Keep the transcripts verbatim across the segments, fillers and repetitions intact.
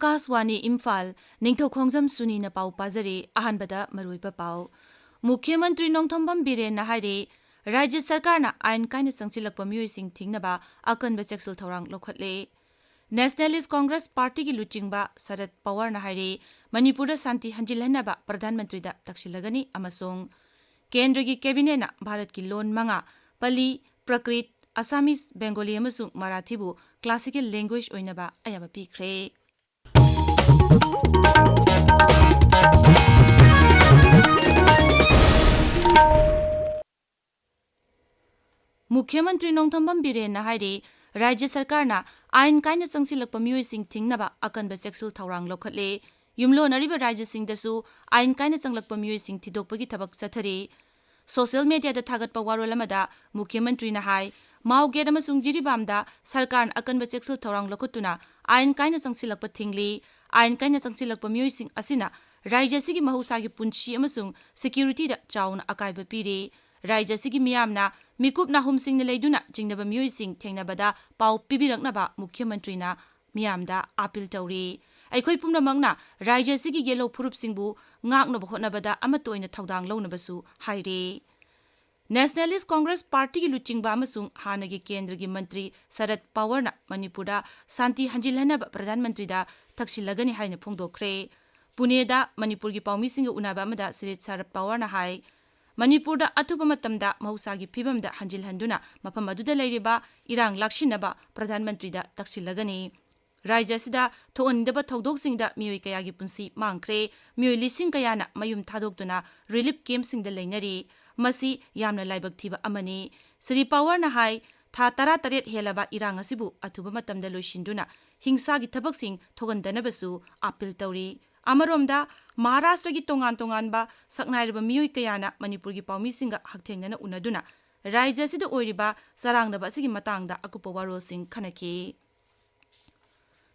ꯑꯀꯥꯁꯋꯥꯅꯤ ꯏꯝꯐꯥꯜ, ꯅꯤꯡꯊꯧꯈꯣꯡꯖꯝ ꯁꯨꯅꯤꯅ ꯄꯥꯎ ꯄꯥꯖꯔꯤ꯫ ꯑꯍꯥꯟꯕꯗ ꯃꯔꯨꯑꯣꯏꯕ ꯄꯥꯎ꯫ ꯃꯨꯈ꯭ꯌ ꯃꯟꯇ꯭ꯔꯤ ꯅꯣꯡꯊꯣꯝꯕꯝ ꯕꯤꯔꯦꯟꯅ ꯍꯥꯏꯔꯤ, ꯔꯥꯖ꯭ꯌ ꯁꯔꯀꯥꯔꯅ ꯑꯥꯏꯟ ꯀꯥꯏꯅ ꯆꯪꯁꯤꯜꯂꯛꯄ ꯃꯤꯑꯣꯏꯁꯤꯡ ꯊꯤꯡꯅꯕ ꯑꯀꯟꯕ ꯆꯦꯛꯁꯤꯜ ꯊꯧꯔꯥꯡ ꯂꯧꯈꯠꯂꯦ꯫ ꯅꯦꯁꯅꯦꯂꯤꯁ ꯀꯣꯡꯒ꯭ꯔꯦꯁ ꯄꯥꯔꯇꯤꯒꯤ ꯂꯨꯆꯤꯡꯕ ꯁꯔꯠ ꯄꯋꯥꯔꯅ ꯍꯥꯏꯔꯤ, ꯃꯅꯤꯄꯨꯔꯗ ꯁꯥꯟꯇꯤ ꯍꯟꯖꯤꯜꯍꯟꯅꯕ ꯄ꯭ꯔꯙꯥꯟ ꯃꯟꯇ꯭ꯔꯤꯗ ꯇꯛꯁꯤꯜꯂꯒꯅꯤ ꯑꯃꯁꯨꯡ ꯀꯦꯟꯗ꯭ꯔꯒꯤ ꯀꯦꯕꯤꯅꯦꯠꯅ ꯚꯥꯔꯠꯀꯤ ꯂꯣꯟ ꯃꯉꯥ, ꯄꯂꯤ, ꯄ꯭ꯔꯀ꯭ꯔꯤꯠ, ꯑꯁꯥꯃꯤꯁ, ꯕꯦꯡꯒꯣꯂꯤ ꯑꯃꯁꯨꯡ ꯃꯔꯥꯊꯤꯕꯨ ꯀ꯭ꯂꯥꯁꯤꯀꯦꯜ ꯂꯦꯡꯒ꯭ꯋꯦꯖ ꯑꯣꯏꯅꯕ ꯑꯌꯥꯕ ꯄꯤꯈ꯭ꯔꯦ꯫ ꯃꯨꯈ꯭ꯌ ꯃꯟꯇ꯭ꯔꯤ ꯅꯣꯡꯊꯣꯝꯕꯝ ꯕꯤꯔꯦꯟꯅ ꯍꯥꯏꯔꯤ, ꯔꯥꯖ꯭ꯌ ꯁꯔꯀꯥꯔꯅ ꯑꯥꯏꯟ ꯀꯥꯏꯅ ꯆꯪꯁꯤꯜꯂꯛꯄ ꯃꯤꯑꯣꯏꯁꯤꯡ ꯊꯤꯡꯅꯕ ꯑꯀꯟꯕ ꯆꯦꯛꯁꯤꯜ ꯊꯧꯔꯥꯡ ꯂꯧꯈꯠꯂꯦ꯫ ꯌꯨꯝꯂꯣꯟꯅꯔꯤꯕ ꯔꯥꯖ꯭ꯌꯁꯤꯡꯗꯁꯨ ꯑꯥꯏꯟ ꯀꯥꯏꯅ ꯆꯪꯂꯛꯄ ꯃꯤꯑꯣꯏꯁꯤꯡ ꯊꯤꯗꯣꯛꯄꯒꯤ ꯊꯕꯛ ꯆꯠꯊꯔꯤ꯫ ꯁꯣꯁꯤꯌꯦꯜ ꯃꯦꯗꯤꯌꯥꯗ ꯊꯥꯒꯠꯄ ꯋꯥꯔꯣꯜ ꯑꯃꯗ ꯃꯨꯈ꯭ꯌ ꯃꯟꯇ꯭ꯔꯤꯅ ꯍꯥꯏ, ꯃꯥꯎꯒꯦꯠ ꯑꯃꯁꯨꯡ ꯖꯤꯔꯤꯕꯥꯝꯗ ꯁꯔꯀꯥꯔꯅ ꯑꯀꯟꯕ ꯆꯦꯛꯁꯤꯜ ꯊꯧꯔꯥꯡ ꯂꯧꯈꯠꯇꯨꯅ ꯑꯥꯏꯟ ꯀꯥꯏꯅ ꯆꯪꯁꯤꯜꯂꯛꯄ ꯊꯤꯡꯂꯤ꯫ ꯑꯥꯏꯟ ꯀꯥꯏꯅ ꯆꯪꯁꯤꯜꯂꯛꯄ ꯃꯤꯑꯣꯏꯁꯤꯡ ꯑꯁꯤꯅ ꯔꯥꯖ꯭ꯌ ꯑꯁꯤꯒꯤ ꯃꯍꯧꯁꯥꯒꯤ ꯄꯨꯟꯁꯤ ꯑꯃꯁꯨꯡ ꯁꯦꯀ꯭ꯌꯨꯔꯤꯇꯤꯗ ꯆꯥꯎꯅ ꯑꯀꯥꯏꯕ ꯄꯤꯔꯤ꯫ ꯔꯥꯖ꯭ꯌ ꯑꯁꯤꯒꯤ ꯃꯤꯌꯥꯝꯅ ꯃꯤꯀꯨꯞ ꯅꯥꯍꯨꯝꯁꯤꯡꯅ ꯂꯩꯗꯨꯅ ꯆꯤꯡꯅꯕ ꯃꯤꯑꯣꯏꯁꯤꯡ ꯊꯦꯡꯅꯕꯗ ꯄꯥꯎ ꯄꯤꯕꯤꯔꯛꯅꯕ ꯃꯨꯈ꯭ꯌ ꯃꯟꯇ꯭ꯔꯤꯅ ꯃꯤꯌꯥꯝꯗ ꯑꯥꯄꯤꯜ ꯇꯧꯔꯤ꯫ ꯑꯩꯈꯣꯏ ꯄꯨꯝꯅꯃꯛꯅ ꯔꯥꯖ꯭ꯌ ꯑꯁꯤꯒꯤ ꯌꯦꯜꯍꯧ ꯐꯨꯔꯨꯞꯁꯤꯡꯕꯨ ꯉꯥꯛꯅꯕ ꯍꯣꯠꯅꯕꯗ ꯑꯃꯠꯇ ꯑꯣꯏꯅ ꯊꯧꯗꯥꯡ ꯂꯧꯅꯕꯁꯨ ꯍꯥꯏꯔꯤ꯫ ꯅꯦꯁꯅꯦꯂꯤꯁ ꯀꯣꯡꯒ꯭ꯔꯦꯁ ꯄꯥꯔꯇꯤꯒꯤ ꯂꯨꯆꯤꯡꯕ ꯑꯃꯁꯨꯡ ꯍꯥꯟꯅꯒꯤ ꯀꯦꯟꯗ꯭ꯔꯒꯤ ꯃꯟꯇ꯭ꯔꯤ ꯁꯔꯠ ꯄꯋꯥꯔꯅ ꯃꯅꯤꯄꯨꯔꯗ ꯁꯥꯟꯇꯤ ꯍꯟꯖꯤꯜꯍꯟꯅꯕ ꯄ꯭ꯔꯙꯥꯟ ꯃꯟꯇ꯭ꯔꯤꯗ ꯇꯛꯁꯤꯜꯂꯒꯅꯤ ꯍꯥꯏꯅ ꯐꯣꯡꯗꯣꯛꯈ꯭ꯔꯦ꯫ ꯄꯨꯅꯦꯗ ꯃꯅꯤꯄꯨꯔꯒꯤ ꯄꯥꯎꯃꯤꯁꯤꯡꯒ ꯎꯅꯕ ꯑꯃꯗ ꯁ꯭ꯔꯤ ꯁꯔꯠ ꯄꯋꯥꯔꯅ ꯍꯥꯏ, ꯃꯅꯤꯄꯨꯔꯗ ꯑꯊꯨꯕ ꯃꯇꯝꯗ ꯃꯍꯧꯁꯥꯒꯤ ꯐꯤꯕꯝꯗ ꯍꯟꯖꯤꯜꯍꯟꯗꯨꯅ ꯃꯐꯝ ꯑꯗꯨꯗ ꯂꯩꯔꯤꯕ ꯏꯔꯥꯡ ꯂꯥꯛꯁꯤꯟꯅꯕ ꯄ꯭ꯔꯙꯥꯟ ꯃꯟꯇ꯭ꯔꯤꯗ ꯇꯛꯁꯤꯜꯂꯒꯅꯤ꯫ ꯔꯥꯖ꯭ꯌ ꯑꯁꯤꯗ ꯊꯣꯛꯍꯟꯅꯤꯡꯗꯕ ꯊꯧꯗꯣꯛꯁꯤꯡꯗ ꯃꯤꯑꯣꯏ ꯀꯌꯥꯒꯤ ꯄꯨꯟꯁꯤ ꯃꯥꯡꯈ꯭ꯔꯦ꯫ ꯃꯤꯑꯣꯏ ꯂꯤꯁꯤꯡ ꯀꯌꯥꯅ ꯃꯌꯨꯝ ꯊꯥꯗꯣꯛꯇꯨꯅ ꯔꯤꯂꯤꯐ ꯀꯦꯝꯞꯁꯤꯡꯗ ꯂꯩꯅꯔꯤ꯫ ꯃꯁꯤ ꯌꯥꯝꯅ ꯂꯥꯏꯕꯛ ꯊꯤꯕ ꯑꯃꯅꯤ꯫ ꯁ꯭ꯔꯤ ꯄꯋꯥꯔꯅ ꯍꯥꯏ, ꯊꯥ ꯇꯔꯥꯇꯔꯦꯠ ꯍꯦꯜꯂꯕ ꯏꯔꯥꯡ ꯑꯁꯤꯕꯨ ꯑꯊꯨꯕ ꯃꯇꯝꯗ ꯂꯣꯏꯁꯤꯟꯗꯨꯅ ꯍꯤꯡꯁꯥꯒꯤ ꯊꯕꯛꯁꯤꯡ ꯊꯣꯛꯍꯟꯗꯅꯕꯁꯨ ꯑꯥꯄꯤꯜ ꯇꯧꯔꯤ꯫ ꯑꯃꯔꯣꯝꯗ, ꯃꯍꯥꯔꯥꯁꯇ꯭ꯔꯒꯤ ꯇꯣꯉꯥꯟ ꯇꯣꯉꯥꯟꯕ ꯁꯛꯅꯥꯏꯔꯕ ꯃꯤꯑꯣꯏ ꯀꯌꯥꯅ ꯃꯅꯤꯄꯨꯔꯒꯤ ꯄꯥꯎꯃꯤꯁꯤꯡꯒ ꯍꯛꯊꯦꯡꯅꯅ ꯎꯅꯗꯨꯅ ꯔꯥꯖ꯭ꯌ ꯑꯁꯤꯗ ꯑꯣꯏꯔꯤꯕ ꯆꯔꯥꯡꯅꯕ ꯑꯁꯤꯒꯤ ꯃꯇꯥꯡꯗ ꯑꯀꯨꯞꯄ ꯋꯥꯔꯣꯜꯁꯤꯡ ꯈꯟꯅꯈꯤ꯫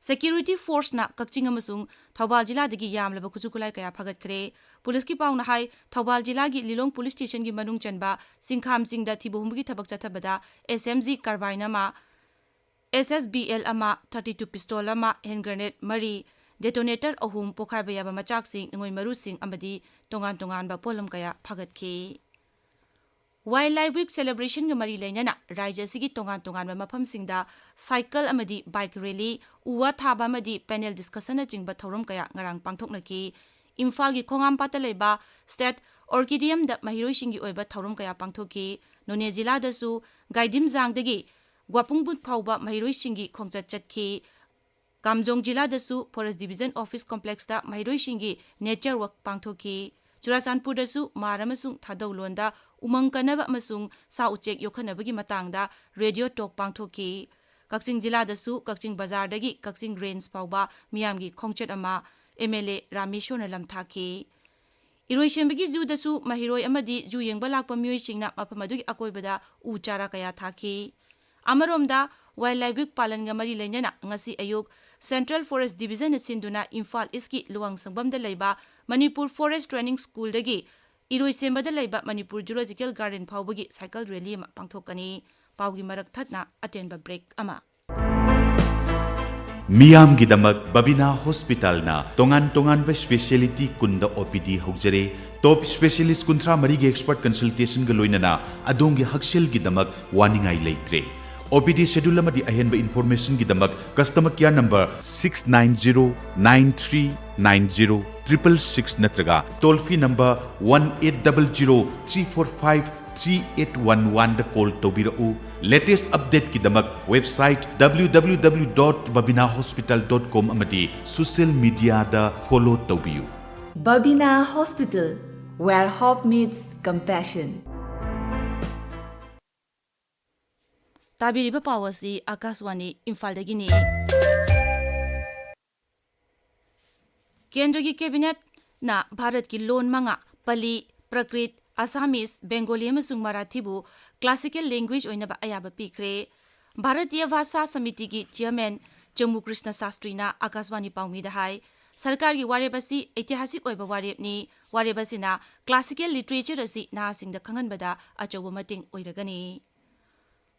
ꯁꯦꯀ꯭ꯌꯨꯔꯤꯇꯤ ꯐꯣꯔꯁꯅ ꯀꯛꯆꯤꯡ ꯑꯃꯁꯨꯡ ꯊꯧꯕꯥꯜ ꯖꯤꯂꯥꯗꯒꯤ ꯌꯥꯝꯂꯕ ꯈꯨꯠꯁꯨ ꯈꯨꯠꯂꯥꯏ ꯀꯌꯥ ꯐꯒꯠꯈ꯭ꯔꯦ꯫ ꯄꯨꯂꯤꯁꯀꯤ ꯄꯥꯎꯅ ꯍꯥꯏ, ꯊꯧꯕꯥꯜ ꯖꯤꯂꯥꯒꯤ ꯂꯤꯂꯣꯡ ꯄꯨꯂꯤꯁ ꯁ꯭ꯇꯦꯁꯟꯒꯤ ꯃꯅꯨꯡ ꯆꯟꯕ ꯁꯤꯡꯈꯥꯝ ꯆꯤꯡꯗ ꯊꯤꯕ ꯍꯨꯝꯕꯒꯤ ꯊꯕꯛ ꯆꯠꯊꯕꯗ ꯑꯦꯁ ꯑꯦꯝ ꯖꯤ ꯀꯥꯔꯕꯥꯏꯟ ꯑꯃ, ꯑꯦꯁ ꯑꯦꯁ ꯕꯤ ꯑꯦꯜ ꯑꯃ, ꯊꯥꯔꯇꯤ ꯇꯨ ꯄꯤꯁꯇꯣꯜ ꯑꯃ, ꯍꯦꯟ ꯒ꯭ꯔꯦꯅꯦꯗ ꯃꯔꯤ, detonator ꯑꯍꯨꯝ, ꯄꯣꯈꯥꯏꯕ ꯌꯥꯕ ꯃꯆꯥꯛꯁꯤꯡ, ꯅꯣꯡꯃꯩ ꯃꯔꯨꯁꯤꯡ ꯑꯃꯗꯤ ꯇꯣꯉꯥꯟ ꯇꯣꯉꯥꯟꯕ ꯄꯣꯠꯂꯝ ꯀꯌꯥ ꯐꯥꯒꯠꯈꯤ꯫ Wildlife Week celebration ꯒ ꯃꯔꯤ ꯂꯩꯅꯅ ꯔꯥꯖ꯭ꯌ ꯑꯁꯤꯒꯤ ꯇꯣꯉꯥꯟ ꯇꯣꯉꯥꯟꯕ ꯃꯐꯝꯁꯤꯡꯗ cycle ꯑꯃꯗꯤ bike rally, ꯎ ꯋꯥ ꯊꯥꯕ ꯑꯃꯗꯤ panel discussion ꯅꯆꯤꯡꯕ ꯊꯧꯔꯝ ꯀꯌꯥ ꯉꯔꯥꯡ ꯄꯥꯡꯊꯣꯛꯅꯈꯤ꯫ ꯏꯝꯐꯥꯜꯒꯤ ꯈꯣꯡꯉꯥꯝꯄꯥꯠꯇ ꯂꯩꯕ State Orchideum ꯗ ꯃꯍꯩꯔꯣꯏꯁꯤꯡꯒꯤ ꯑꯣꯏꯕ ꯊꯧꯔꯝ ꯀꯌꯥ ꯄꯥꯡꯊꯣꯛꯈꯤ꯫ ꯅꯣꯅꯦ ꯖꯤꯂꯥꯗꯁꯨ ꯒꯥꯏꯗꯤꯝꯖꯥꯡꯗꯒꯤ ꯒ꯭ꯋꯥꯄꯨꯡꯕꯨꯠ ꯐꯥꯎꯕ ꯃꯍꯩꯔꯣꯏꯁꯤꯡꯒꯤ ꯈꯣꯡꯆꯠ ꯆꯠꯈꯤ꯫ ꯀꯥꯝꯖꯣꯡ ꯖꯤꯂꯥꯗꯁꯨ Forest Division Office Complex ꯇ ꯃꯍꯩꯔꯣꯏꯁꯤꯡꯒꯤ nature walk ꯄꯥꯡꯊꯣꯛꯈꯤ꯫ ꯆꯨꯔꯥꯆꯥꯟꯄꯨꯔꯗꯁꯨ ꯃꯥꯔ ꯑꯃꯁꯨꯡ ꯊꯥꯗꯧꯂꯣꯟꯗ ꯎꯃꯪ ꯀꯟꯅꯕ ꯑꯃꯁꯨꯡ ꯁꯥ ꯎꯆꯦꯛ ꯌꯣꯛꯈꯠꯅꯕꯒꯤ ꯃꯇꯥꯡꯗ radio talk ꯄꯥꯡꯊꯣꯛꯈꯤ꯫ ꯀꯛꯆꯤꯡ ꯖꯤꯂꯥꯗꯁꯨ ꯀꯛꯆꯤꯡ ꯕꯖꯥꯔꯗꯒꯤ ꯀꯛꯆꯤꯡ range ꯐꯥꯎꯕ ꯃꯤꯌꯥꯝꯒꯤ ꯈꯣꯡꯆꯠ ꯑꯃ M L A ꯔꯥꯃꯦꯁꯣꯔꯅ ꯂꯝꯊꯥꯈꯤ꯫ ꯏꯔꯣꯏꯁꯦꯝꯕꯒꯤ zoo ꯗꯁꯨ ꯃꯍꯩꯔꯣꯏ ꯑꯃꯗꯤ zoo ꯌꯦꯡꯕ ꯂꯥꯛꯄ ꯃꯤꯑꯣꯏꯁꯤꯡꯅ ꯃꯐꯝ ꯑꯗꯨꯒꯤ ꯑꯀꯣꯏꯕꯗ ꯎ ꯆꯥꯔꯥ ꯀꯌꯥ ꯊꯥꯈꯤ꯫ ꯑꯃꯔꯣꯝꯗ, Wildlife Week ꯄꯥꯂꯟꯒ ꯃꯔꯤ ꯂꯩꯅꯅ ꯉꯁꯤ ꯑꯌꯨꯛ Central Forest Division ꯅ ꯁꯤꯟꯗꯨꯅ ꯏꯝꯐꯥꯜ East ꯀꯤ ꯂꯨꯋꯥꯡꯁꯪꯕꯝꯗ ꯂꯩꯕ Manipur Forest Training School ꯗꯒꯤ ꯏꯔꯣꯏꯁꯦꯝꯕꯗ ꯂꯩꯕ Manipur Zoological Garden ꯐꯥꯎꯕꯒꯤ cycle rally ꯑꯃ ꯄꯥꯡꯊꯣꯛꯀꯅꯤ꯫ ꯄꯥꯎꯒꯤ ꯃꯔꯛ ꯊꯠꯅ ꯑꯇꯦꯟꯕ break ꯑꯃ꯫ ꯃꯤꯌꯥꯝꯒꯤꯗꯃꯛ ꯕꯕꯤꯅꯥ ꯍꯣꯁꯄꯤꯇꯥꯜꯅ ꯇꯣꯉꯥꯟ ꯇꯣꯉꯥꯟꯕ speciality ꯀꯨꯟꯗ O P D ꯍꯧꯖꯔꯦ꯫ Top specialist ꯀꯨꯟꯊ꯭ꯔꯥ ꯃꯔꯤꯒꯤ expert consultation ꯒ ꯂꯣꯏꯅꯅ ꯑꯗꯣꯝꯒꯤ ꯍꯛꯁꯦꯜꯒꯤꯗꯃꯛ ꯋꯥꯅꯤꯡꯉꯥꯏ ꯂꯩꯇ꯭ꯔꯦ꯫ O P D schedule ꯑꯃꯗꯤ ꯑꯍꯦꯟꯕ information ꯒꯤꯗꯃꯛ customer care number six nine zero nine three nine zero triple six ꯅꯠꯇ꯭ꯔꯒ toll free number one eight double zero three four five three eight one one ꯗ call ꯇꯧꯕꯤꯔꯛꯎ꯫ Latest update ꯀꯤꯗꯃꯛ website W W W dot babina hospital dot com ꯑꯃꯗꯤ social media ꯗ follow ꯇꯧꯕꯤꯌꯨ꯫ Babina Hospital, where hope meets compassion. ꯇꯥꯕꯤꯔꯤꯕ ꯄꯥꯎ ꯑꯁꯤ ꯑꯥꯀꯥꯁꯋꯥꯅꯤ ꯏꯝꯐꯥꯜꯗꯒꯤꯅꯤ꯫ ꯀꯦꯟꯗ꯭ꯔꯒꯤ ꯀꯦꯕꯤꯅꯦꯠꯅ ꯚꯥꯔꯠꯀꯤ ꯂꯣꯟ ꯃꯉꯥ, ꯄꯂꯤ, ꯄ꯭ꯔꯀ꯭ꯔꯤꯠ, ꯑꯁꯥꯃꯤꯁ, ꯕꯦꯡꯒꯣꯂꯤ ꯑꯃꯁꯨꯡ ꯃꯔꯥꯊꯤꯕꯨ classical language ꯑꯣꯏꯅꯕ ꯑꯌꯥꯕ ꯄꯤꯈ꯭ꯔꯦ꯫ ꯚꯥꯔꯇꯤꯌ ꯚꯥꯁꯥ ꯁꯃꯤꯇꯤꯒꯤ chairman ꯆꯃꯨ ꯀ꯭ꯔꯤꯁꯅ ꯁꯥꯁꯇ꯭ꯔꯤꯅ ꯑꯥꯀꯥꯁꯕꯥꯅꯤ ꯄꯥꯎꯃꯤꯗ ꯍꯥꯏ, ꯁꯔꯀꯥꯔꯒꯤ ꯋꯥꯔꯦꯞ ꯑꯁꯤ ꯏꯇꯤꯍꯥꯁꯤꯛ ꯑꯣꯏꯕ ꯋꯥꯔꯦꯞꯅꯤ꯫ ꯋꯥꯔꯦꯞ ꯑꯁꯤꯅ classical literature ꯑꯁꯤ ꯅꯍꯥꯁꯤꯡꯗ ꯈꯪꯍꯟꯕꯗ ꯑꯆꯧꯕ ꯃꯇꯦꯡ ꯑꯣꯏꯔꯒꯅꯤ꯫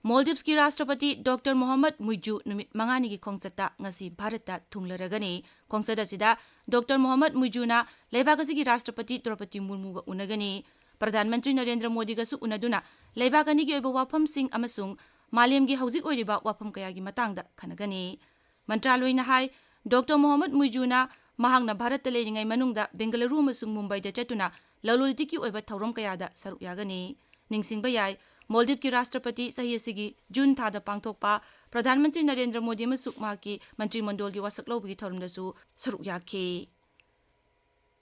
ꯃꯣꯜꯗꯤꯞꯁꯀꯤ ꯔꯥꯁꯇ꯭ꯔꯄꯇꯤ ꯗꯣꯛꯇꯔ ꯃꯣꯍꯝꯃꯗ ꯃꯨꯏꯖꯨ ꯅꯨꯃꯤꯠ ꯃꯉꯥꯅꯤꯒꯤ ꯈꯣꯡꯆꯠꯇ ꯉꯁꯤ ꯚꯥꯔꯠꯇ ꯊꯨꯡꯂꯔꯒꯅꯤ꯫ ꯈꯣꯡꯆꯠ ꯑꯁꯤꯗ ꯗꯣꯛꯇꯔ ꯃꯣꯍꯝꯃꯗ ꯃꯨꯏꯖꯨꯅ ꯂꯩꯕꯥꯛ ꯑꯁꯤꯒꯤ ꯔꯥꯁꯇ꯭ꯔꯄꯇꯤ ꯗ꯭ꯔꯧꯄꯗꯤ ꯃꯨꯔꯃꯨꯒ ꯎꯅꯒꯅꯤ꯫ ꯄ꯭ꯔꯙꯥꯟ ꯃꯟꯇ꯭ꯔꯤ ꯅꯔꯦꯟꯗ꯭ꯔ ꯃꯣꯗꯤꯒꯁꯨ ꯎꯅꯗꯨꯅ ꯂꯩꯕꯥꯛ ꯑꯅꯤꯒꯤ ꯑꯣꯏꯕ ꯋꯥꯐꯝꯁꯤꯡ ꯑꯃꯁꯨꯡ ꯃꯥꯂꯦꯝꯒꯤ ꯍꯧꯖꯤꯛ ꯑꯣꯏꯔꯤꯕ ꯋꯥꯐꯝ ꯀꯌꯥꯒꯤ ꯃꯇꯥꯡꯗ ꯈꯟꯅꯒꯅꯤ꯫ ꯃꯟꯇ꯭ꯔꯥꯂꯣꯏꯅ ꯍꯥꯏ, ꯗꯣꯛꯇꯔ ꯃꯣꯍꯝꯃꯗ ꯃꯨꯏꯖꯨꯅ ꯃꯍꯥꯛꯅ ꯚꯥꯔꯠꯇ ꯂꯩꯔꯤꯉꯩ ꯃꯅꯨꯡꯗ ꯕꯦꯡꯒꯂꯨꯔꯨ ꯑꯃꯁꯨꯡ ꯃꯨꯝꯕꯥꯏꯗ ꯆꯠꯇꯨꯅ ꯂꯂꯣꯟ ꯏꯇꯤꯛꯀꯤ ꯑꯣꯏꯕ ꯊꯧꯔꯝ ꯀꯌꯥꯗ ꯁꯔꯨꯛ ꯌꯥꯒꯅꯤ꯫ ꯅꯤꯡꯁꯤꯡꯕ ꯌꯥꯏ, ꯃꯣꯜꯗꯤꯞꯀꯤ ꯔꯥꯁꯇ꯭ꯔꯄꯇꯤ ꯆꯍꯤ ꯑꯁꯤꯒꯤ ꯖꯨꯟ ꯊꯥꯗ ꯄꯥꯡꯊꯣꯛꯄ ꯄ꯭ꯔꯙꯥꯟ ꯃꯟꯇ꯭ꯔꯤ ꯅꯔꯦꯟꯗ꯭ꯔ ꯃꯣꯗꯤ ꯑꯃꯁꯨꯡ ꯃꯍꯥꯛꯀꯤ ꯃꯟꯇ꯭ꯔꯤ ꯃꯟꯗꯣꯜꯒꯤ ꯋꯥꯁꯛ ꯂꯧꯕꯒꯤ ꯊꯧꯔꯝꯗꯁꯨ ꯁꯔꯨꯛ ꯌꯥꯈꯤ꯫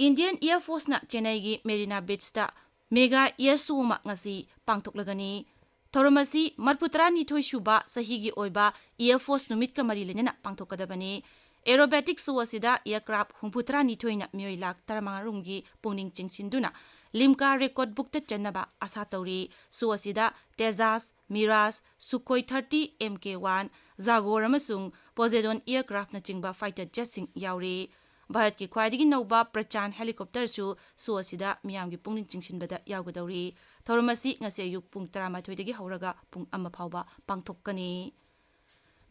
ꯏꯟꯗꯤꯌꯟ ꯑꯦꯌꯔ ꯐꯣꯔꯁꯅ ꯆꯦꯟꯅꯥꯏꯒꯤ ꯃꯦꯔꯤꯅꯥ ꯕꯤꯆꯇ ꯃꯦꯒꯥ ꯑꯦꯌꯔ ꯁꯣ ꯑꯃ ꯉꯁꯤ ꯄꯥꯡꯊꯣꯛꯂꯒꯅꯤ꯫ ꯊꯧꯔꯝ ꯑꯁꯤ ꯃꯔꯤꯐꯨ ꯇꯔꯥꯅꯤꯊꯣꯏ ꯁꯨꯕ ꯆꯍꯤꯒꯤ ꯑꯣꯏꯕ ꯑꯦꯌꯔ ꯐꯣꯔꯁ ꯅꯨꯃꯤꯠꯀ ꯃꯔꯤ ꯂꯩꯅꯅ ꯄꯥꯡꯊꯣꯛꯀꯗꯕꯅꯤ꯫ ꯑꯦꯔꯣꯕꯦꯇꯤꯛ ꯁꯣ ꯑꯁꯤꯗ ꯑꯦꯌꯔꯀ꯭ꯔꯥꯐ ꯍꯨꯝꯐꯨ ꯇꯔꯥꯅꯤꯊꯣꯏꯅ ꯃꯤꯑꯣꯏ ꯂꯥꯈ ꯇꯔꯥꯃꯉꯥ ꯔꯣꯝꯒꯤ ꯄꯨꯛꯅꯤꯡ ꯆꯤꯡꯁꯤꯟꯗꯨꯅ ꯂꯤꯝꯀꯥ ꯔꯦꯀꯣꯔꯗ ꯕꯨꯛꯇ ꯆꯟꯅꯕ ꯑꯥꯁꯥ ꯇꯧꯔꯤ꯫ ꯁꯣ ꯑꯁꯤꯗ ꯇꯦꯖꯥꯁ, ꯃꯤꯔꯥꯖ, ꯁꯨꯈꯣꯏ ꯊꯥꯔꯇꯤ ꯑꯦꯝ ꯀꯦ ꯋꯥꯟ, ꯖꯥꯒꯣꯔ ꯑꯃꯁꯨꯡ ꯄꯣꯖꯦꯗꯣꯟ ꯑꯦꯌꯔꯀ꯭ꯔꯥꯐꯅꯆꯤꯡꯕ ꯐꯥꯏꯇꯔ ꯖꯦꯠꯁꯤꯡ ꯌꯥꯎꯔꯤ꯫ ꯚꯥꯔꯠꯀꯤ ꯈ꯭ꯋꯥꯏꯗꯒꯤ ꯅꯧꯕ ꯄ꯭ꯔꯆꯥꯟ ꯍꯦꯂꯤꯀꯣꯞꯇꯔꯁꯨ ꯁꯣ ꯑꯁꯤꯗ ꯃꯤꯌꯥꯝꯒꯤ ꯄꯨꯛꯅꯤꯡ ꯆꯤꯡꯁꯤꯟꯕꯗ ꯌꯥꯎꯒꯗꯧꯔꯤ꯫ ꯊꯧꯔꯝ ꯑꯁꯤ ꯉꯁꯤ ꯑꯌꯨꯛ ꯄꯨꯡ ꯇꯔꯥꯃꯥꯊꯣꯏꯗꯒꯤ ꯍꯧꯔꯒ ꯄꯨꯡ ꯑꯃ ꯐꯥꯎꯕ ꯄꯥꯡꯊꯣꯛꯀꯅꯤ꯫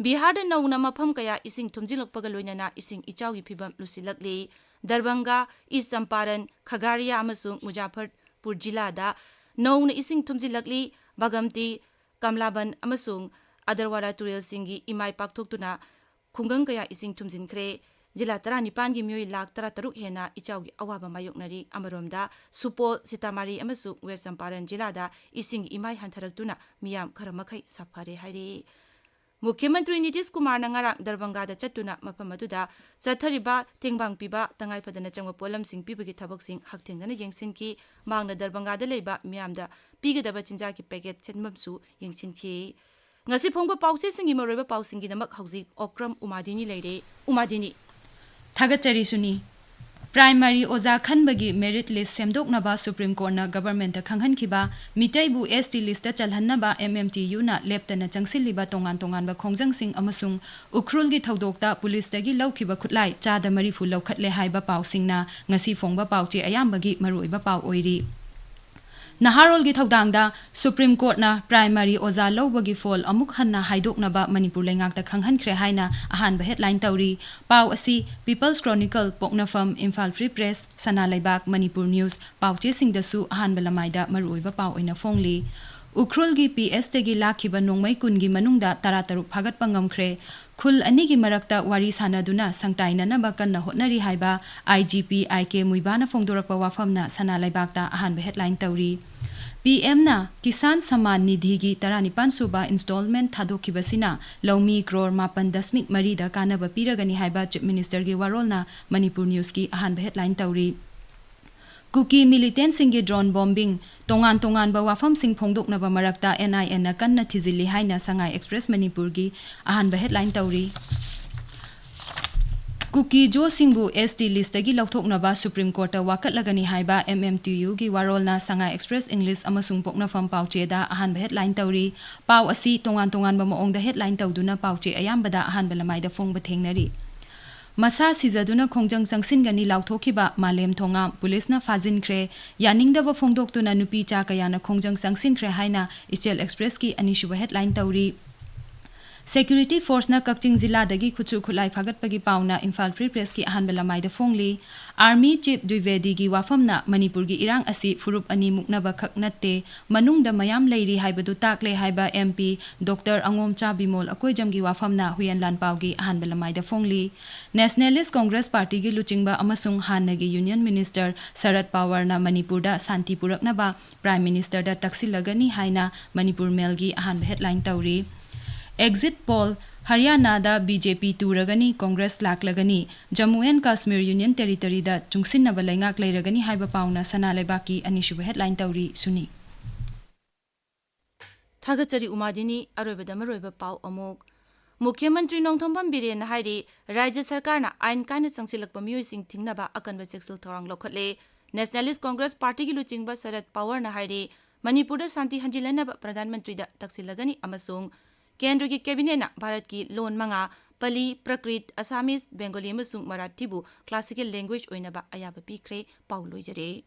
ꯕꯤꯍꯥꯔꯗ ꯅꯧꯅ ꯃꯐꯝ ꯀꯌꯥ ꯏꯁꯤꯡ ꯊꯨꯝꯖꯤꯜꯂꯛꯄꯒ ꯂꯣꯏꯅꯅ ꯏꯁꯤꯡ ꯏꯆꯥꯎꯒꯤ ꯐꯤꯚꯝ ꯂꯨꯁꯤꯜꯂꯛꯂꯤ꯫ ꯗꯔꯚꯪꯒꯥ, ꯏꯁ ꯆꯝꯄꯥꯔꯟ, ꯈꯒꯥꯔꯤꯌꯥ ꯑꯃꯁꯨꯡ ꯃꯨꯖꯥꯐꯔꯄꯨꯔ ꯖꯤꯂꯥꯗ ꯅꯧꯅ ꯏꯁꯤꯡ ꯊꯨꯝꯖꯤꯜꯂꯛꯂꯤ꯫ ꯕꯥꯒꯝꯇꯤ, ꯀꯝꯂꯥꯕꯟ ꯑꯃꯁꯨꯡ ꯑꯗꯔꯋꯥꯔꯥ ꯇꯨꯔꯦꯜꯁꯤꯡꯒꯤ ꯏꯃꯥꯏ ꯄꯥꯛꯊꯣꯛꯇꯨꯅ ꯈꯨꯡꯒꯪ ꯀꯌꯥ ꯏꯁꯤꯡ ꯊꯨꯝꯖꯤꯟꯈ꯭ꯔꯦ꯫ ꯖꯤꯂꯥ ꯇꯔꯥꯅꯤꯄꯥꯟꯒꯤ ꯃꯤꯑꯣꯏ ꯂꯥꯈ ꯇꯔꯥꯇꯔꯨꯛ ꯍꯦꯟꯅ ꯏꯆꯥꯎꯒꯤ ꯑꯋꯥꯕ ꯃꯥꯌꯣꯛꯅꯔꯤ꯫ ꯑꯃꯔꯣꯝꯗ, ꯁꯨꯄꯣꯜ, ꯁꯤꯇꯥꯃꯥꯔꯤ ꯑꯃꯁꯨꯡ ꯋꯦꯁ ꯆꯝꯄꯥꯔꯟ ꯖꯤꯂꯥꯗ ꯏꯁꯤꯡꯒꯤ ꯏꯃꯥꯏ ꯍꯟꯊꯔꯛꯇꯨꯅ ꯃꯤꯌꯥꯝ ꯈꯔ ꯃꯈꯩ ꯁꯥꯐꯔꯦ ꯍꯥꯏꯔꯤ꯫ ꯃꯨꯈ꯭ꯌ ꯃꯟꯇ꯭ꯔꯤ ꯅꯤꯇꯤꯁ ꯀꯨꯃꯥꯔꯅ ꯉꯔꯥꯡ ꯗꯔꯚꯪꯒꯥꯗ ꯆꯠꯇꯨꯅ ꯃꯐꯝ ꯑꯗꯨꯗ ꯆꯠꯊꯔꯤꯕ ꯇꯦꯡꯕꯥꯡ ꯄꯤꯕ, ꯇꯉꯥꯏ ꯐꯗꯅ ꯆꯪꯕ ꯄꯣꯠꯂꯝꯁꯤꯡ ꯄꯤꯕꯒꯤ ꯊꯕꯛꯁꯤꯡ ꯍꯛꯊꯦꯡꯅꯅ ꯌꯦꯡꯁꯤꯟꯈꯤ꯫ ꯃꯍꯥꯛꯅ ꯗꯔꯚꯪꯒꯥꯗ ꯂꯩꯕ ꯃꯤꯌꯥꯝꯗ ꯄꯤꯒꯗꯕ ꯆꯤꯟꯖꯥꯛꯀꯤ ꯄꯦꯀꯦꯠ ꯁꯦꯝꯐꯝꯁꯨ ꯌꯦꯡꯁꯤꯟꯈꯤ꯫ ꯉꯁꯤ ꯐꯣꯡꯕ ꯄꯥꯎꯆꯦꯁꯤꯡꯒꯤ ꯃꯔꯨꯑꯣꯏꯕ ꯄꯥꯎꯁꯤꯡꯒꯤꯗꯃꯛ ꯍꯧꯖꯤꯛ ꯑꯣꯀ꯭ꯔꯝ ꯎꯃꯥꯗꯤꯅꯤ ꯂꯩꯔꯦ꯫ ꯎꯃꯥꯗꯤꯅꯤ꯫ ꯊꯥꯒꯠꯆꯔꯤ ꯁꯨꯅꯤ꯫ ꯄ꯭ꯔꯥꯏꯃꯥꯔꯤ ꯑꯣꯖꯥ ꯈꯟꯕꯒꯤ ꯃꯦꯔꯤꯠ ꯂꯤꯁ ꯁꯦꯝꯗꯣꯛꯅꯕ ꯁꯨꯄ꯭ꯔꯤꯝ ꯀꯣꯔꯠꯅ ꯒꯚꯔꯟꯃꯦꯟꯠꯇ ꯈꯪꯍꯟꯈꯤꯕ, ꯃꯤꯇꯩꯕꯨ ꯑꯦꯁ ꯇꯤ ꯂꯤꯁꯇ ꯆꯜꯍꯟꯅꯕ ꯑꯦꯝ ꯑꯦꯝ ꯇꯤ ꯌꯨꯅ ꯂꯦꯞꯇꯅ ꯆꯪꯁꯤꯜꯂꯤꯕ ꯇꯣꯉꯥꯟ ꯇꯣꯉꯥꯟꯕ ꯈꯣꯡꯖꯪꯁꯤꯡ ꯑꯃꯁꯨꯡ ꯎꯈ꯭ꯔꯨꯜꯒꯤ ꯊꯧꯗꯣꯛꯇ ꯄꯨꯂꯤꯁꯇꯒꯤ ꯂꯧꯈꯤꯕ ꯈꯨꯠꯂꯥꯏ ꯆꯥꯗ ꯃꯔꯤꯐꯨ ꯂꯧꯈꯠꯂꯦ ꯍꯥꯏꯕ ꯄꯥꯎꯁꯤꯡꯅ ꯉꯁꯤ ꯐꯣꯡꯕ ꯄꯥꯎꯆꯦ ꯑꯌꯥꯝꯕꯒꯤ ꯃꯔꯨꯑꯣꯏꯕ ꯄꯥꯎ ꯑꯣꯏꯔꯤ꯫ ꯅꯍꯥꯔꯣꯜꯒꯤ ꯊꯧꯗꯥꯡꯗ ꯁꯨꯄ꯭ꯔꯤꯝ ꯀꯣꯔꯠꯅ ꯄ꯭ꯔꯥꯏꯃꯥꯔꯤ ꯑꯣꯖꯥ ꯂꯧꯕꯒꯤ ꯐꯣꯜ ꯑꯃꯨꯛ ꯍꯟꯅ ꯍꯥꯏꯗꯣꯛꯅꯕ ꯃꯅꯤꯄꯨꯔ ꯂꯩꯉꯥꯛꯇ ꯈꯪꯍꯟꯈ꯭ꯔꯦ ꯍꯥꯏꯅ ꯑꯍꯥꯟꯕ ꯍꯦꯗꯂꯥꯏꯟ ꯇꯧꯔꯤ꯫ ꯄꯥꯎ ꯑꯁꯤ ꯄꯤꯄꯜꯁ ꯀ꯭ꯔꯣꯅꯤꯀꯜ, ꯄꯣꯛꯅꯐꯝ, ꯏꯝꯐꯥꯜ ꯐ꯭ꯔꯤ ꯄ꯭ꯔꯦꯁ, ꯁꯅꯥ ꯂꯩꯕꯥꯛ, ꯃꯅꯤꯄꯨꯔ ꯅ꯭ꯌꯨꯁ ꯄꯥꯎꯆꯦꯁꯤꯡꯗꯁꯨ ꯑꯍꯥꯟꯕ ꯂꯃꯥꯏꯗ ꯃꯔꯨꯑꯣꯏꯕ ꯄꯥꯎ ꯑꯣꯏꯅ ꯐꯣꯡꯂꯤ꯫ ꯎꯈ꯭ꯔꯨꯜꯒꯤ ꯄꯤ ꯑꯦꯁꯇꯒꯤ ꯂꯥꯛꯈꯤꯕ ꯅꯣꯡꯃꯩ ꯀꯨꯟꯒꯤ ꯃꯅꯨꯡꯗ ꯇꯔꯥꯇꯔꯨꯛ ꯐꯥꯒꯠꯄ ꯉꯝꯈ꯭ꯔꯦ꯫ ꯈꯨꯜ ꯑꯅꯤꯒꯤ ꯃꯔꯛꯇ ꯋꯥꯔꯤ ꯁꯥꯟꯅꯗꯨꯅ ꯁꯪꯇꯥꯏꯅꯅꯕ ꯀꯟꯅ ꯍꯣꯠꯅꯔꯤ ꯍꯥꯏꯕ ꯑꯥꯏ ꯖꯤ ꯄꯤ ꯑꯥꯏ ꯀꯦ ꯃꯨꯏꯕꯥꯅ ꯐꯣꯡꯗꯣꯔꯛꯄ ꯋꯥꯐꯝꯅ ꯁꯅꯥ ꯂꯩꯕꯥꯛꯇ ꯑꯍꯥꯟꯕ ꯍꯦꯗꯂꯥꯏꯟ ꯇꯧꯔꯤ꯫ ꯄꯤ ꯑꯦꯝꯅ ꯀꯤꯁꯥꯟ ꯁꯃꯥꯟ ꯅꯤꯙꯤꯒꯤ ꯇꯔꯥꯅꯤꯄꯥꯟ ꯁꯨꯕ ꯏꯟꯁꯇꯣꯜꯃꯦꯟ ꯊꯥꯗꯣꯛꯈꯤꯕꯁꯤꯅ ꯂꯧꯃꯤ ꯀ꯭ꯔꯣꯔ ꯃꯥꯄꯟ ꯗꯁꯃꯤꯛ ꯃꯔꯤꯗ ꯀꯥꯟꯅꯕ ꯄꯤꯔꯒꯅꯤ ꯍꯥꯏꯕ ꯆꯤꯐ ꯃꯤꯅꯤꯁꯇꯔꯒꯤ ꯋꯥꯔꯣꯜꯅ ꯃꯅꯤꯄꯨꯔ ꯅ꯭ꯌꯨꯁꯀꯤ ꯑꯍꯥꯟꯕ ꯍꯦꯗꯂꯥꯏꯟ ꯇꯧꯔꯤ꯫ ꯀꯨꯀꯤ ꯃꯤꯂꯤꯇꯦꯟꯁꯤꯡꯒꯤ ꯗ꯭ꯔꯣꯟ ꯕꯣꯝꯕꯤꯡ, ꯇꯣꯉꯥꯟ ꯇꯣꯉꯥꯟꯕ ꯋꯥꯐꯝꯁꯤꯡ ꯐꯣꯡꯗꯣꯛꯅꯕ ꯃꯔꯛꯇ ꯑꯦꯟ ꯑꯥꯏ ꯑꯦꯟꯅ ꯀꯟꯅ ꯊꯤꯖꯤꯜꯂꯤ ꯍꯥꯏꯅ ꯁꯉꯥꯏ ꯑꯦꯛꯁꯄ꯭ꯔꯦꯁ ꯃꯅꯤꯄꯨꯔꯒꯤ ꯑꯍꯥꯟꯕ ꯍꯦꯗꯂꯥꯏꯟ ꯇꯧꯔꯤ꯫ ꯀꯨꯀꯤ ꯖꯣꯁꯤꯡꯕꯨ ꯑꯦꯁ ꯇꯤ ꯂꯤꯁꯇꯒꯤ ꯂꯧꯊꯣꯛꯅꯕ ꯁꯨꯄ꯭ꯔꯤꯝ ꯀꯣꯔꯠꯇ ꯋꯥꯀꯠꯂꯒꯅꯤ ꯍꯥꯏꯕ ꯑꯦꯝ ꯑꯦꯝ ꯇꯤ ꯌꯨꯒꯤ ꯋꯥꯔꯣꯜꯅ ꯁꯉꯥꯏ ꯑꯦꯛꯁꯄ꯭ꯔꯦꯁ ꯏꯪꯂꯤꯁ ꯑꯃꯁꯨꯡ ꯄꯣꯛꯅꯐꯝ ꯄꯥꯎꯆꯦꯗ ꯑꯍꯥꯟꯕ ꯍꯦꯗꯂꯥꯏꯟ ꯇꯧꯔꯤ꯫ ꯄꯥꯎ ꯑꯁꯤ ꯇꯣꯉꯥꯟ ꯇꯣꯉꯥꯟꯕ ꯃꯑꯣꯡꯗ ꯍꯦꯗꯂꯥꯏꯟ ꯇꯧꯗꯨꯅ ꯄꯥꯎꯆꯦ ꯑꯌꯥꯝꯕꯗ ꯑꯍꯥꯟꯕ ꯂꯃꯥꯏꯗ ꯐꯣꯡꯕ ꯊꯦꯡꯅꯔꯤ꯫ ꯃꯁꯥ ꯁꯤꯖꯗꯨꯅ ꯈꯣꯡꯖꯪ ꯆꯪꯁꯤꯟꯒꯅꯤ ꯂꯥꯎꯊꯣꯛꯈꯤꯕ ꯃꯥꯂꯦꯝ ꯊꯣꯉꯥꯝ ꯄꯨꯂꯤꯁꯅ ꯐꯥꯖꯤꯟꯈ꯭ꯔꯦ꯫ ꯌꯥꯅꯤꯡꯗꯕ ꯐꯣꯡꯗꯣꯛꯇꯨꯅ ꯅꯨꯄꯤ ꯆꯥ ꯀꯌꯥꯅ ꯈꯣꯡꯖꯪ ꯆꯪꯁꯤꯟꯈ꯭ꯔꯦ ꯍꯥꯏꯅ ꯏꯆꯦꯜ ꯑꯦꯛꯁꯄ꯭ꯔꯦꯁꯀꯤ ꯑꯅꯤꯁꯨꯕ ꯍꯦꯗꯂꯥꯏꯟ ꯇꯧꯔꯤ꯫ ꯁꯦꯀ꯭ꯌꯨꯔꯤꯇꯤ ꯐꯣꯔꯁꯅ ꯀꯛꯆꯤꯡ ꯖꯤꯂꯥꯗꯒꯤ ꯈꯨꯠꯁꯨ ꯈꯨꯠꯂꯥꯏ ꯐꯥꯒꯠꯄꯒꯤ ꯄꯥꯎꯅ ꯏꯝꯐꯥꯜ ꯐ꯭ꯔꯤ ꯄ꯭ꯔꯦꯁꯀꯤ ꯑꯍꯥꯟꯕ ꯂꯃꯥꯏꯗ ꯐꯣꯡꯂꯤ꯫ ꯑꯥꯔꯃꯤ ꯆꯤꯐ ꯗ꯭ꯋꯤꯕꯦꯗꯤꯒꯤ ꯋꯥꯐꯝꯅ ꯃꯅꯤꯄꯨꯔꯒꯤ ꯏꯔꯥꯡ ꯑꯁꯤ ꯐꯨꯔꯨꯞ ꯑꯅꯤ ꯃꯨꯛꯅꯕꯈꯛ ꯅꯠꯇꯦ, ꯃꯅꯨꯡꯗ ꯃꯌꯥꯝ ꯂꯩꯔꯤ ꯍꯥꯏꯕꯗꯨ ꯇꯥꯛꯂꯦ ꯍꯥꯏꯕ ꯑꯦꯝ ꯄꯤ ꯗꯣꯛꯇꯔ ꯑꯉꯣꯝꯆꯥ ꯕꯤꯃꯣꯜ ꯑꯀꯣꯏꯖꯝꯒꯤ ꯋꯥꯐꯝꯅ ꯍꯨꯏꯌꯦꯟ ꯂꯥꯟꯄꯥꯎꯒꯤ ꯑꯍꯥꯟꯕ ꯂꯃꯥꯏꯗ ꯐꯣꯡꯂꯤ꯫ ꯅꯦꯁꯅꯦꯂꯤꯁ ꯀꯣꯡꯒ꯭ꯔꯦꯁ ꯄꯥꯔꯇꯤꯒꯤ ꯂꯨꯆꯤꯡꯕ ꯑꯃꯁꯨꯡ ꯍꯥꯟꯅꯒꯤ ꯌꯨꯅꯤꯌꯟ ꯃꯤꯅꯤꯁꯇꯔ ꯁꯔꯠ ꯄꯋꯥꯔꯅ ꯃꯅꯤꯄꯨꯔꯗ ꯁꯥꯟꯇꯤ ꯄꯨꯔꯛꯅꯕ ꯄ꯭ꯔꯥꯏꯝ ꯃꯤꯅꯤꯁꯇꯔꯗ ꯇꯛꯁꯤꯜꯂꯒꯅꯤ ꯍꯥꯏꯅ ꯃꯅꯤꯄꯨꯔ ꯃꯦꯜꯒꯤ ꯑꯍꯥꯟꯕ ꯍꯦꯗꯂꯥꯏꯟ ꯇꯧꯔꯤ꯫ ꯑꯦꯛꯖꯤꯠ ꯄꯣꯜ, ꯍꯔꯤꯌꯥꯅꯥꯗ ꯕꯤ ꯖꯦ ꯄꯤ ꯇꯨꯔꯒꯅꯤ, ꯀꯣꯡꯒ꯭ꯔꯦꯁ ꯂꯥꯛꯂꯒꯅꯤ, ꯖꯝꯃꯨ ꯑꯦꯟ ꯀꯥꯁꯃꯤꯔ ꯌꯨꯅꯤꯌꯟ ꯇꯦꯔꯤꯇꯔꯤꯗ ꯆꯨꯡꯁꯤꯟꯅꯕ ꯂꯩꯉꯥꯛ ꯂꯩꯔꯒꯅꯤ ꯍꯥꯏꯕ ꯄꯥꯎꯅ ꯁꯅꯥ ꯂꯩꯕꯥꯛꯀꯤ ꯑꯅꯤꯁꯨꯕ ꯍꯦꯗꯂꯥꯏꯟ ꯇꯧꯔꯤ꯫ ꯁꯨꯅꯤ꯫ ꯊꯥꯒꯠꯆꯔꯤ ꯎꯃꯥꯗꯤꯅꯤ꯫ ꯑꯔꯣꯏꯕꯗ ꯃꯔꯨꯑꯣꯏꯕ ꯄꯥꯎ ꯑꯃꯨꯛ꯫ ꯃꯨꯈ꯭ꯌ ꯃꯟꯇ꯭ꯔꯤ ꯅꯣꯡꯊꯣꯝꯕꯝ ꯕꯤꯔꯦꯟꯅ ꯍꯥꯏꯔꯤ, ꯔꯥꯖ꯭ꯌ ꯁꯔꯀꯥꯔꯅ ꯑꯥꯏꯟ ꯀꯥꯏꯅ ꯆꯪꯁꯤꯜꯂꯛꯄ ꯃꯤꯑꯣꯏꯁꯤꯡ ꯊꯤꯡꯅꯕ ꯑꯀꯟꯕ ꯆꯦꯛꯁꯤꯜ ꯊꯧꯔꯥꯡ ꯂꯧꯈꯠꯂꯦ꯫ ꯅꯦꯁꯅꯦꯂꯤꯁ ꯀꯣꯡꯒ꯭ꯔꯦꯁ ꯄꯥꯔꯇꯤꯒꯤ ꯂꯨꯆꯤꯡꯕ ꯁꯔꯠ ꯄꯋꯥꯔꯅ ꯍꯥꯏꯔꯤ, ꯃꯅꯤꯄꯨꯔꯗ ꯁꯥꯟꯇꯤ ꯍꯟꯖꯤꯜꯍꯟꯅꯕ ꯄ꯭ꯔꯙꯥꯟ ꯃꯟꯇ꯭ꯔꯤꯗ ꯇꯛꯁꯤꯜꯂꯒꯅꯤ ꯑꯃꯁꯨꯡ ꯀꯦꯟꯗ꯭ꯔꯒꯤ ꯀꯦꯕꯤꯅꯦꯠꯅ ꯚꯥꯔꯠꯀꯤ ꯂꯣꯟ ꯃꯉꯥ, ꯄꯂꯤ, ꯄ꯭ꯔꯀ꯭ꯔꯤꯠ, ꯑꯁꯥꯃꯤꯁ, ꯕꯦꯡꯒꯣꯂꯤ ꯑꯃꯁꯨꯡ ꯃꯔꯥꯊꯤꯕꯨ ꯀ꯭ꯂꯥꯁꯤꯀꯦꯜ ꯂꯦꯡꯒ꯭ꯋꯦꯖ ꯑꯣꯏꯅꯕ ꯑꯌꯥꯕ ꯄꯤꯈ꯭ꯔꯦ꯫ ꯄꯥꯎ ꯂꯣꯏꯖꯔꯦ꯫